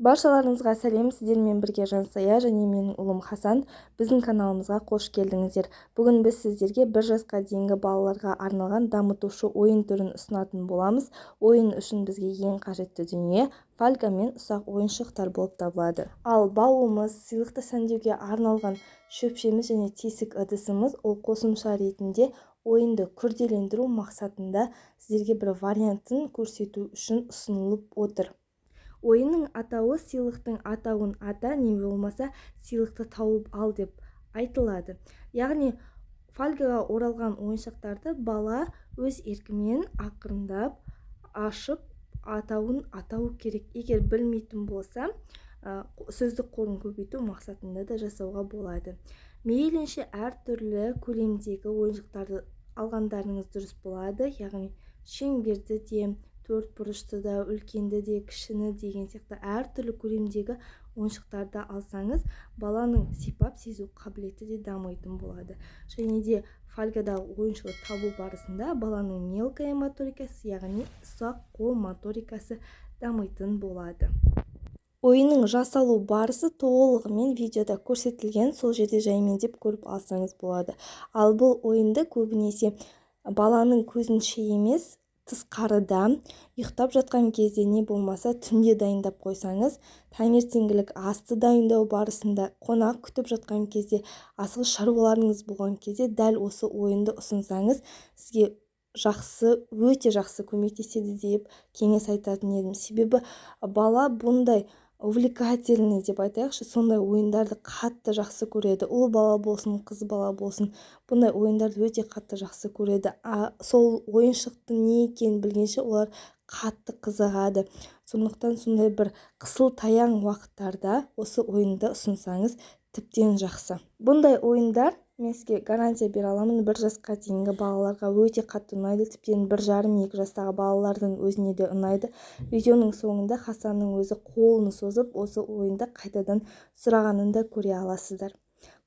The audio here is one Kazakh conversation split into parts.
Баршаларыңызға сәлем! Сіздермен бірге Жансая және менің ұлым Хасан. Біздің каналымызға қош келдіңіздер! Бүгін біз сіздерге 1 жасқа дейінгі балаларға арналған дамытушы ойын түрін ұсынатын боламыз. Ойын үшін бізге ең қажетті дүние фольга мен ұсақ ойыншықтар болып табылады. Ал бауымыз, сыйлықты сәндеуге арналған шөпшеміз және тесік ыдысымыз ол қосымша ретінде, ойынды күрделендіру мақсатында, сіздерге бір вариантын көрсету үшін ұсынылып отыр. Ойынның атауы «Сыйлықтың атауын ата» не болмаса «Сыйлықты тауып ал» деп айтылады. Яғни фольгаға оралған ойыншықтарды бала өз еркімен ақырындап ашып, атауын атау керек. Егер білмейтін болса, сөздік қорын көбейту мақсатында да жасауға болады. Мейлінше әртүрлі көлемдегі ойыншықтарды алғандарыңыз дұрыс болады, яғни шеңберді де, төрт бұрышты да, үлкенді де, кішіні деген сияқты әртүрлі көлемдегі ойыншықтарды алсаңыз, баланың сипап сезу қабілеті де дамитын болады. Және де фольгадағы ойыншықты табу барысында баланың мелкая моторикасы, яғни ұсақ қол моторикасы дамитын болады. Ойынның жасалу барысы толығымен видеода көрсетілген, сол жерде жаймендеп көріп алсаңыз болады. Ал бұл ойынды көбінесе баланың көзінше емес, тысқарыда, ұйықтап жатқан кезде не болмаса түнде дайындап қойсаңыз, таңертеңгілік асты дайындау барысында, қонақ күтіп жатқан кезде, асығыс шаруаларыңыз болған кезде дәл осы ойынды ұсынсаңыз, сізге жақсы, өте жақсы көмектеседі деп кеңес айтатын едім. Себебі бала бұндай увлекательный деп айтайықшы, сондай ойындарды қатты жақсы көреді. Ұл бала болсын, қыз бала болсын, бұндай ойындарды өте қатты жақсы көреді. А сол ойыншықтың не екенін білгенше, олар қатты қызығады. Сондықтан сондай бір қысыл-таяң уақыттарда осы ойынды ұсынсаңыз, тіптен жақсы. Бұндай ойындар, мен сізге гарантия бере аламын, 1 жасқа дейінгі балаларға өте қатты ұнайды, тіптен 1,5-2 жастағы балалардың өзіне де ұнайды. Видеоның соңында Хасанның өзі қолын созып, осы ойынды қайтадан сұрағанын да көре аласыздар.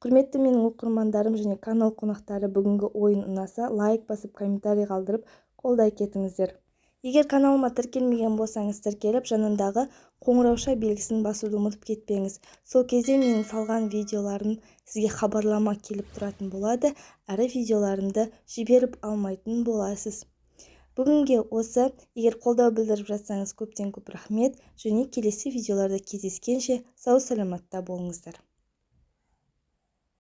Құрметті менің оқырмандарым және канал қонақтары, бүгінгі ойын ұнаса, лайк басып, комментарий қалдырып, қолдай кетіңіздер. Егер каналыма тіркелмеген болсаңыз, тіркеліп, жанындағы қоңырауша белгісін басуды ұмытып кетпеңіз. Сол кезде менің салған видеоларым сізге хабарлама келіп тұратын болады, әрі видеоларымды жіберіп алмайтын боласыз. Бүгінге осы. Егер қолдау білдіріп жатсаңыз, көптен көп рахмет және келесі видеоларда кездескенше сау саламатта болыңыздар!